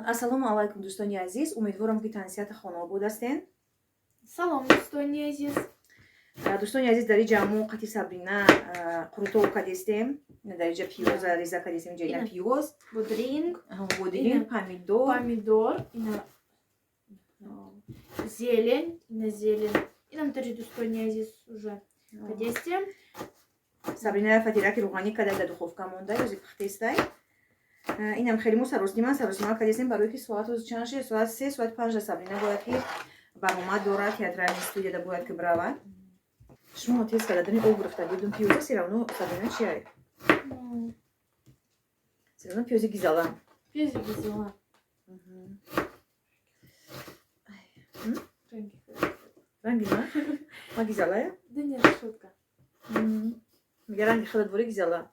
Ассалому алайкум, дӯстони азиз. Умедворам, ки тансиҳату хонаобод ҳастен. Салом, дӯстони азиз. Дӯстони азиз, дар иҷа мо қати Сабрина қурутов кадестем. Дар иҷа пиёза реза кадестем, иҷа ина пиёз. Будринг. Будринг, помидор. Помидор, ина зелень, ина зелень. Инам тари, дӯстони азиз, уже кадестем. Сабрина фатираки руғанӣ када, дар духовка монда, ёзи пухтестай. Инам хеле мо саросима кадестем, барое ки соат чанд шуд? Соат 3, соати 5 Сабрина бояд ки баромад дорад, театральный студияда бояд ки биравад. Шумо тез кардадани об гирифта дидум пиёза, всё равно, Сабрина, чиай? Всё равно пиёзи гизала. Пиёзи гизала. Ранги ма? Ма гизалая? Да нет, шутка. Мига, ранги худат бори гизала.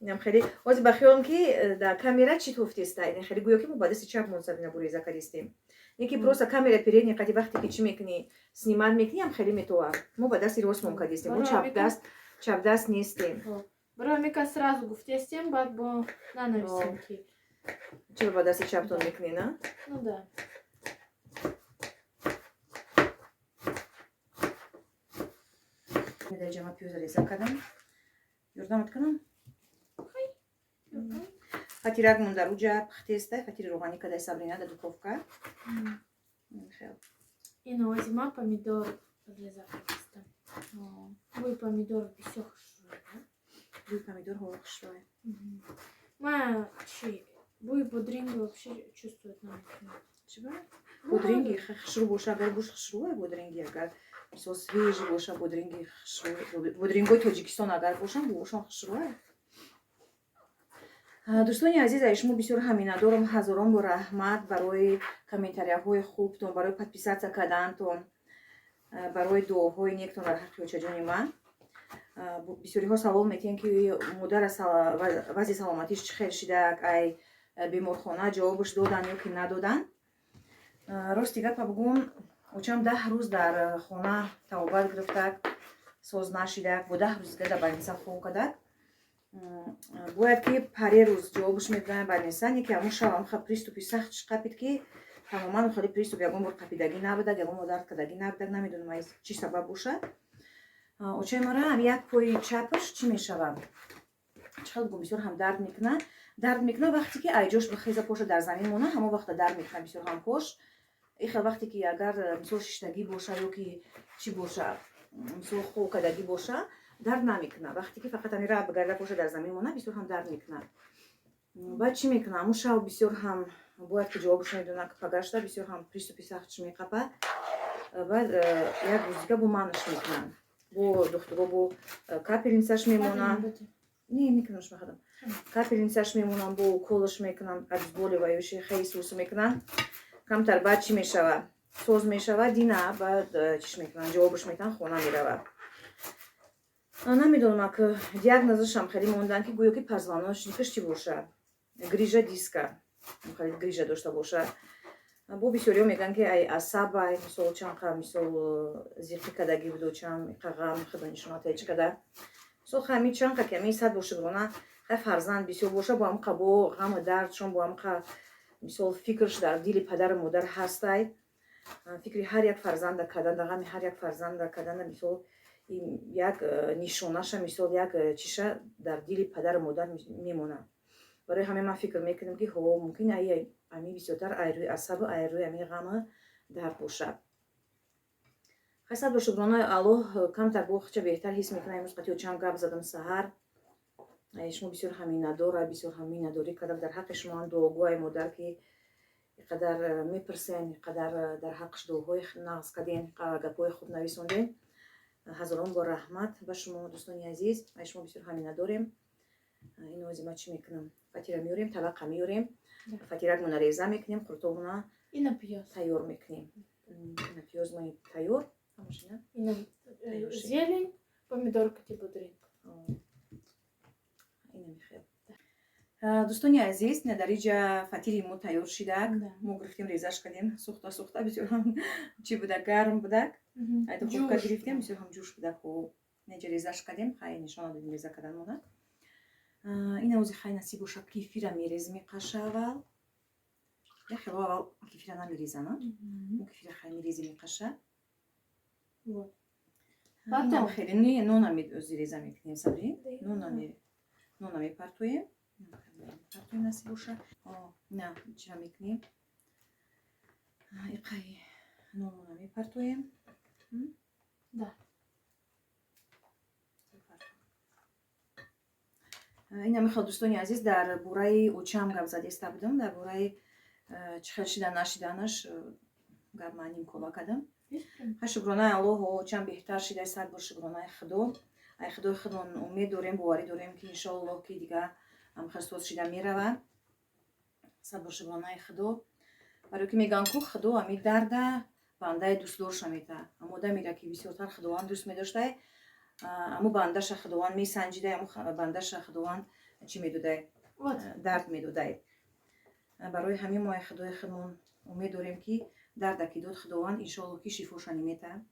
Инам хеле ҳозир ба хиёлам, ки дар камера чӣ туфтеста, ин хеле гӯё ки мо ба дасти чапмон, Сабина, буреза кардистем. Не ки просто камера передний қати вақте ки чӣ мекунӣ, снимать мекунӣ, ам хеле метова. Мо ба дасти ростмон кардистем, мо чапдаст нестем. Барои мека сразу гуфтестем, баъд бо нанависем ки. Чаро ба дасти чаптон мекунӣ, на? Ну да. Дар ҷама пиёза реза кардам. Ёрдамат кунам? Фатиракмон дар уҷа пухтеста, фатири руғанӣ кадай Сабрина дар духовка. Ина озима помидор реза кардистам. Бӯи помидор бисёр хушрӯй. Бӯи помидор ҳо хушрӯй. Ма чи бӯи бодринг вообще чувствовать наметавонам. Чиба? Бодринги хушрӯ боша, агар гӯшт хушрӯе, бодринги агар мисол свежий боша, бодринги хушрӯ, бодрингои Тоҷикистон агар бошанд, бошон хушрӯе. Дӯстони азиз, ай шумо бисёр ҳаминнатдорам. Ҳазорон бор раҳмат барои комментарияҳои хубтон, барои подписаться кардаантон, барои дуоҳои нектон дар ҳаққи очаҷони ман. Бисёриҳо савол метиҳанд, ки модара вазъи саломатиш чӣ хел шидак, ай беморхона ҷавобаш додан ё ки надодан. Рости гапа бугум, очам 10 рӯз дар хона табобат гирифтак, соз нашидак, бо 10 рӯз дига дар больница хоб кардак. Бояд ки паре рӯз ҷавобаш медодам больница, не ки ҳамун шаб ҳамха приступи сахт қапид, ки тамоман хеле приступ ягон бор қапидагӣ набудак, ягон бор дард кардагӣ набудак. Намедонам, аз чӣ сабаб бошад. Очаи мара як пои чапаш чӣ мешавад, чӣ хел бигӯм, бисёр ҳам дард мекунад. Дард мекунад вақте ки айҷош бихеза, поша дар замин мона, ҳамон вақта дард мекунад бисёр ҳам пош. Ихел вақте ки агар мисол шиштагӣ боша ё ки чӣ боша, мисол хоб кардагӣ боша, дард намекунад. Вақте ки фақат ами раҳ бигарда, поша дар замин мона, бисёр ҳам дард мекунад. Баъд чӣ мекунад? Ҳамун шаб бисёр ҳам бояд ки ҷавобаш медонад, ки пагашта бисёр ҳам приступи сахтш меқапад. Баъд як рӯз дига бо манаш мекунанд, бо духтуро, бо капельницаш мемонанд. Не, мекунам, шумахадам, капельницаш мемонам, бо уколаш мекунам, обезболивающий хеле сусу мекунанд. Камтар баъд чӣ мешавад, соз мешавад. Дина баъд чиш мекунанд, ҷавобаш метаҳанд, хона меравад. Намедонам, ак диагнозашам хеле мондан, ки гӯё ки позвоночникаш чӣ бошад, грыжа диска, хеле грыжа дошта бошад. Бо бисёриҳо мегӯянд, ки ай асабай, мисол чанқа мисол зиқӣ кардагӣ буду, чан иқа ғам худо нишоната чӣ када. Мисол ҳами чанқа ки ами сад бошугрона хай фарзанд бисёр боша, бо ҳамқа бо ғаму дардшон, бо ҳамқа мисол фикрш дар дили падару модар ҳастай. Фикри ҳар як фарзанда карданда, ғами ҳар як фарзанда карданда, мисол як нишонаша, мисол як чиша дар дили падару модар мемонад. Барои ҳамин ман фикр мекунам, ки ҳо мумкин ай ами бисёртар ай рӯи асабу ай рӯи ами ғаму дард бошад. Хай, сад бо шукронаи Аллоҳ, камтар бо хча беҳтар ҳис мекунам. Имрӯз қатиё чанд гап задам саҳар. Шумо бисёр ҳаминнатдора, бисёр ҳам миннатдорӣ кардам. Дар ҳаққи шумо ҳам дуогӯ, модар, ки иқадар мепурсен, иқадар дар ҳаққаш дуоҳои нағз карден, гапҳои хуб нависонден. Ҳазорон бор раҳмат ба шумо, дӯстони азиз. Ай шумо бисёр ҳаминнатдорем. Ин ози ма чӣ мекунам? Фатира меёрем, табақа меёрем, фатиракмона реза мекунем, қуртобона Ина пиёз. тайёр мекунем. Ина пиёзмони тайёр ҳамашина. Ина зелень, помидор кати будринг. Ина михел. Дӯстони азиз, ина дар иҷа фатири мо тайёр шидак. Мо гирифтем, резаш кардем, сӯхта сӯхта, бисёр ҳам чӣ будак, гарм будак. Духовка гирифтем, бисёр ҳам ҷӯш будак. Инаҷа резаш кардем, хай нишона додем реза карданмона. Ина ози хай насиб боша, кефира мерезем қаша аввал. Яхело аввал кефира намерезана. Мо кефира хай мерезем иқаша. Вот. Потом хеле не нона реза мекунем, Сабри. Нона мепартоем. Партоем, насиб боша. На, чира мекунем? Иқай нонона мепартоем. Да. Ина мехел, дӯстони азиз, дар бораи очам гап задеста будам, дар бораи чӣ хел шида нашиданаш гап ман нимкола кардам. Ха, шукронаи Аллоҳ, очам беҳтар шида, сад бор шукронаи Худо. Ай Худои худмон умед дорем, боварӣ дорем, ки иншоаллоҳ, ки дига ҳамхел соз шида меравад. Сад бор шукронаи Худо, барои ки мегӯянд ку Худо ами дарда бандаи дӯстдорша мета. Аммо одамеро, ки бисёртар Худованд дӯст медоштай, аммо бандаша Худованд месанҷидай, аммо бандаша Худованд чӣ медодай? Дард медодай. Барои ҳамин мо ай Худои худмон умед дорем, ки дарда ки дод Худованд, иншоалло, ки шифоша немета.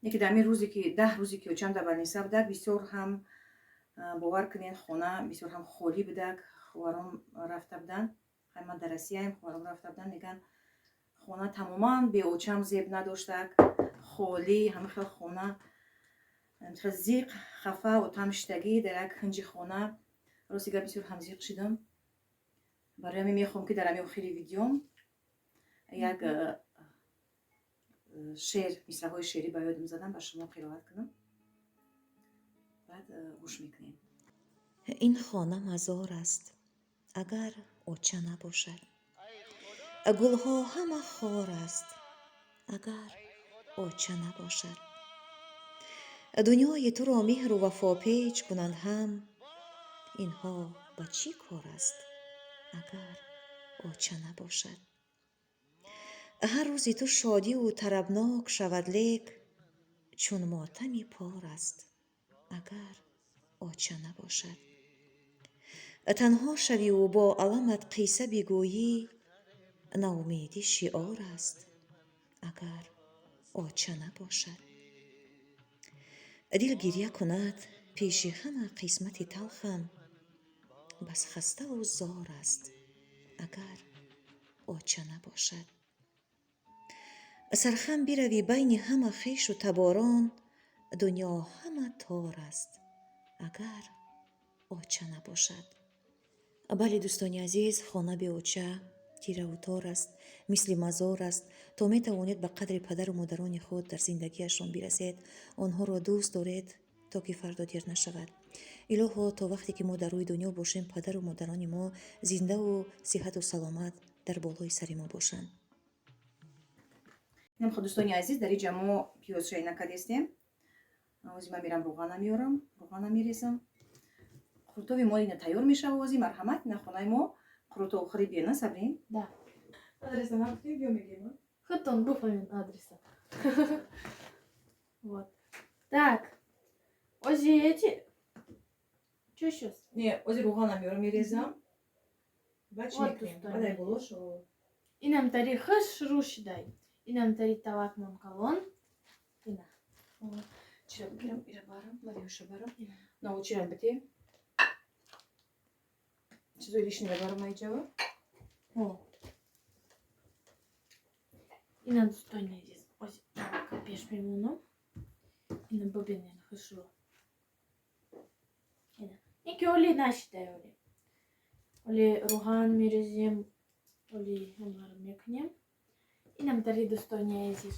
Неки дар ҳамин рӯзе, ки 10 рӯзе, ки очам дар больница будак, бисёр ҳам, бовар кунед, хона бисёр ҳам холӣ будак. Ховаром рафта буданд. Ман дар Россияем, ховаром рафта буданд, мегӯянд, хона тамоман беочам зеб надоштак, холӣ, ҳама хел хона хел зиқ, хафа, отам шиштагӣ дар як ҳинҷи хона. Рости гап, бисёр ҳам зиқ шидам. Барои ҳамин мехоҳам, ки дар ҳамин охири видеом як шеър, мисраҳои шеърӣ ба ёдам задам, ба шумо қироат кунам, баъд гӯш мекунем. Ин хона мазор аст, агар оча набошад. Гулҳо ҳама хор аст, агар оча набошад. Дунёи туро меҳру вафо печ кунанд ҳам, инҳо ба чӣ кор аст, агар оча набошад? Ҳар рӯзи ту шодиву тарабнок шавад, лек чун мотами пор аст, агар оча набошад. Танҳо шавиву бо аламат қисса бигӯӣ, ноумедӣ шиор аст, агар оча набошад. Дил гирья кунад пеши ҳама қисмати талхам, бас хаставу зор аст, агар оча набошад. Сархам биравӣ байни ҳама хешу таборон, дунё ҳама тор аст, агар оча набошад. Бале, дӯстони азиз, хона беоча тираву тор аст, мисли мазор аст. То метавонед, ба қадри падару модарони худ дар зиндагиашон бирасед, онҳоро дӯст доред, то ки фардо дер нашавад. Илоҳо, то вақте ки мо дар рӯи дунё бошем, падару модарони мо зиндаву сиҳату саломат дар болои сари мо бошанд. Хо, дӯстони азиз, дар иҷа мо пиёзшай накардестем. Ози ман мерам, руғана меорам, руғана мерезам. Қурутоби мо ина тайёр мешава. Ози марҳамат, ина хонаи мо қурутоб хӯри биё, на, Сабрин? Да. Адреса нагуфтем, биё мегем. Худтон буфаҳмед адреса. Вот. Так. Ози эти. Чё сейчас? Не, ози руғана меорам, мерезам. Баъд чӣ Вот, мекунем? дӯстони. Баъд ай болош. Инам тари хушрӯ шидай. Инам тари тавакмон калон. Ина. Чира бигирам, ира барам, Мариюша барам. На, чира бите. Чизои лишний барам айҷава. О. Ина, дӯстони азиз. Ози тавака пеш мемонам. Ина, бибинен, хушрӯ. Ина. Ин оли нашидай оли. Оли руған мерезем, оли ҳамаро мекунем. Инам тари, дӯстони азиз.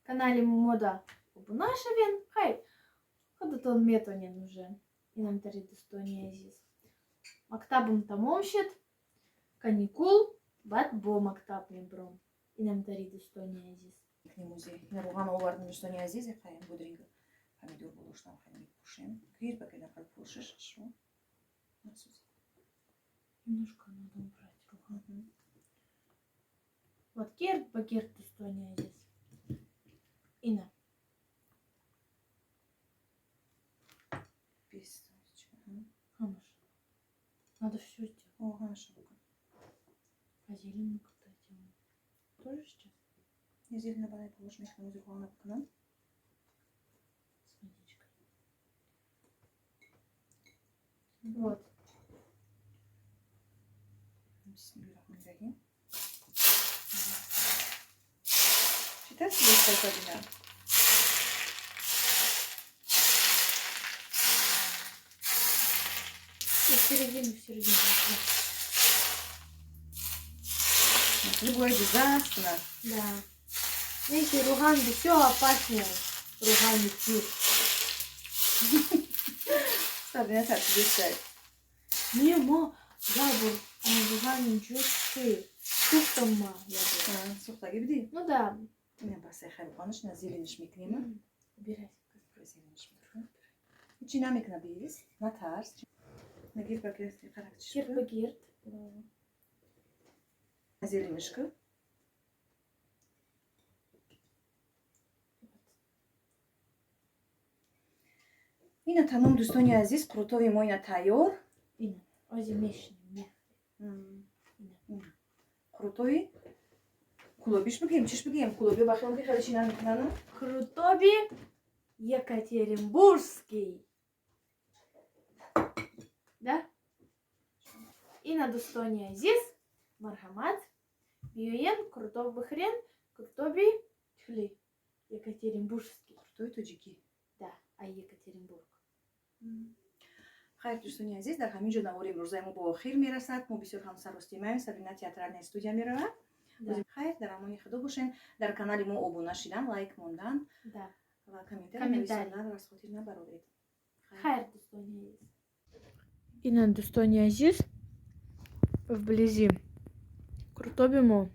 Канали мода обуна шавен. Хай, худатон метонен уже. Инам тари, дӯстони азиз. Мактабам тамом шид. Каникул, баъд бо мактаб мебурам. Инам тари, дӯстони азиз. Мекунем ози. Ина руғана овардем, дӯстони азиз, иқаем бодринг, помидор болоштам хеле мепӯшем. Гир ба кайдан хел пӯшиш шу. Насӯз. Немножко надо убрать руған. Вот гирд ба гирд, дӯстони азиз. Ина. Бис. Ҳамаш. Надо все сделать. О, ҳамаша букун. А зелень мы когда делаем? Тоже сейчас? Не, зелена бадай болош мекунем, ози руғана букунам. С водичкой. Вот. Бисмиллаҳир-раҳмонир-раҳим. Чӣ тасвир, Сабина? И в середину, в середину. Да. Бояд даст кунад. Да. Знаете, руған бисёр опаснее. Руғани ҷӯш. Сабина тарсидистай. Не, мо як бор руғани ҷӯш чи сӯхтам ма як бор. Сӯхтагӣ будӣ? Ну да. Ина басай, хай, руғанаш на зелениш мекунем. Убирай. Зелениш мекунем. Ҳичи намекуна, бис, натарс. Нагир ба қарак. Гирд ба гирд. Зелениш ку. Ина тамом, дӯстони азиз, қурутоби мо ина тайёр. Ина ози мешинем. Қурутоби кулобиш бигем, чиш бигем? Кулоби ба хел хеле чи намекунана. Қурутоби екатеринбургский, да. Ина, дӯстони азиз, марҳамат, биёен, қурутоб бихӯрен, қурутоби чли екатеринбургский. Қурутоби тоҷикӣ. Да, а Екатеринбург. Хайр, дӯстони азиз, дар ҳамин ҷо навори имрӯзаи мо ба охир мерасад. Мо бисёр ҳам саростимаем, Сабина театральная студия меравад. Хайр, дар амони Худо бошен. Дар канали мо обуна шидан, лайк мондан ва комментарий нависонданро аз хотир набароред. Хайр, дӯстони азиз. Ина, дӯстони азиз, вблизи қурутоби мо.